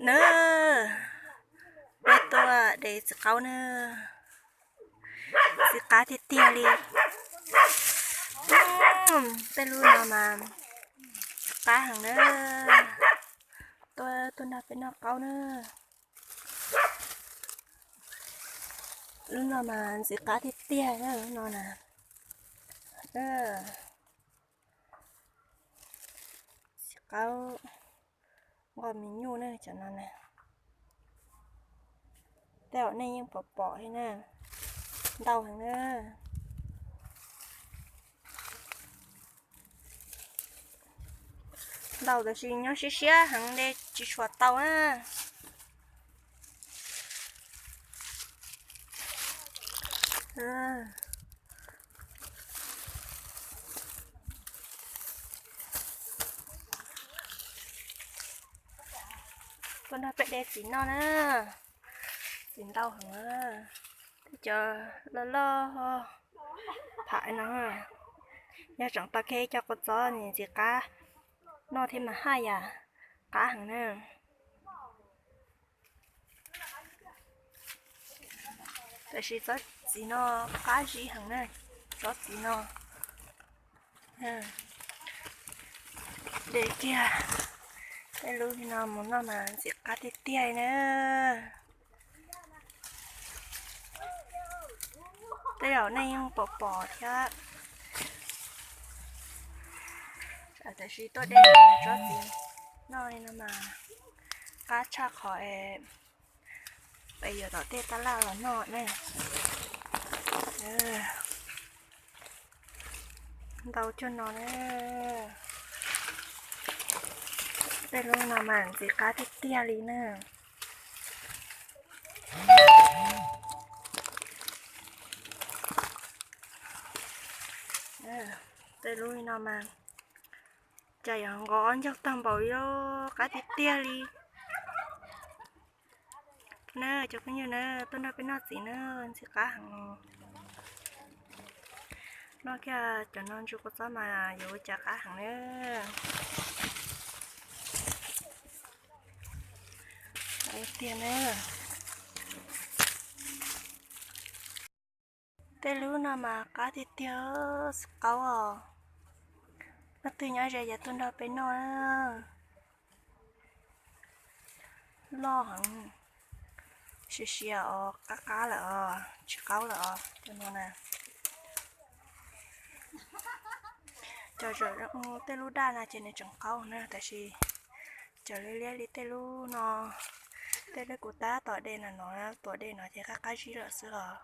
Na, peb tuaj de txiv qaub na, txiv qab tiag tiag li. Tej lub no mas qab heev na, tuaj tuaj nrog peb noj qaub na. Lub no mas ntxiv qab tiag tiag na, lub no na. Txiv qaub nqos me nyuj na cov no na. Tej zaum nej yeej pom pom li na, ntau heev na. Ntau tab sis nyob siab siab heev li tsis tshua tau na. Tuaj nrog peb de txiv noj na, txiv ntau heev. Cov loj loj tham no, yog tseem tau kiag cov kua txob ntxiv qab noj thiab mas haj yam qab heev na. Tab sis tsob txiv no qab zib heev na, tsob txiv no. De kiag tej lub no mus noj mas ntxim qab tiag tiag na. Tej zaum nej yeej pom pom thiab, tab sis tuaj de tsob txiv noj li no mas qab tshaj qhov es peb yuav tom tej tab laj los noj ne. Ntau cuag no na. Tej lub no mas ntxim qab tiag tiag li na. Tej lub no mas cas yuav nqos ob ncaug tag npaum li, qab tiag tiag li. Na cov phooj ywg na, tuaj nrog peb noj txiv na, ntxim qab heev. Noj kiag cov no ntsuj kua txob mas yuav ua cas qab heev na. Tiag na. Tej lub no mas qab tiag tiag, txiv qaub os. Leej twg nyob ze ces tuaj nrog peb noj. Loj heev, sia sia os, qab qab lawm os, tsis qaub lawm os, cov no na. Cov tej lub daj no ces nws tseem qaub na, tab sis cov liab liab li tej lub no, tej lub kuv tab tom de no no, tuam de no ces qab qab zib lawm xwb os.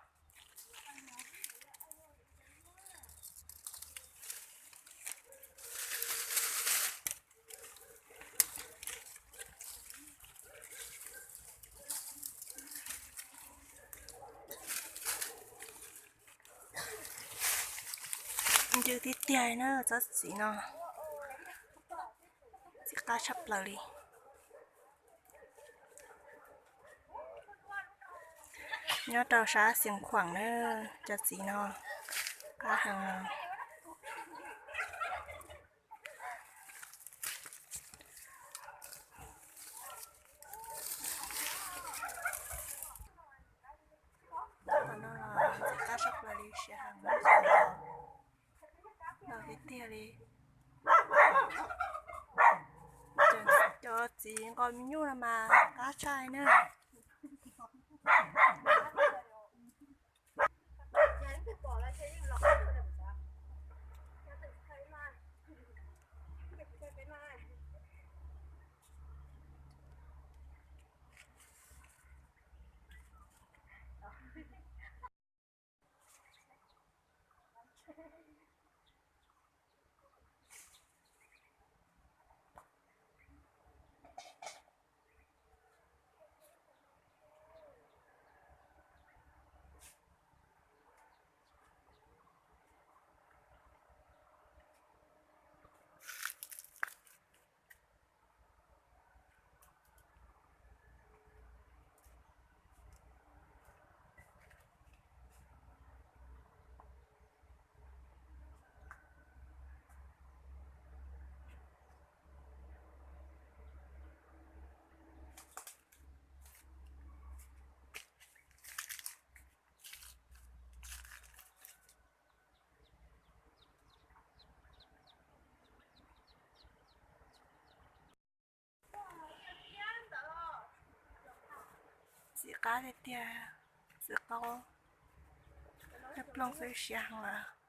Ncw tiag tiag na tsob txiv no, txiv qab tshaj plaws li. Nyob rau sab Xeev Khuam na, cov txiv no qab heev. Qhov no los ntxim qab tshaj plaws li, siav heev, ntau tiag tiag li. Cov txiv nqos me nyuj no mas qab tshaj na. qab tiag tiag, txiv qaub, tej plooj xwb siav heev lawm.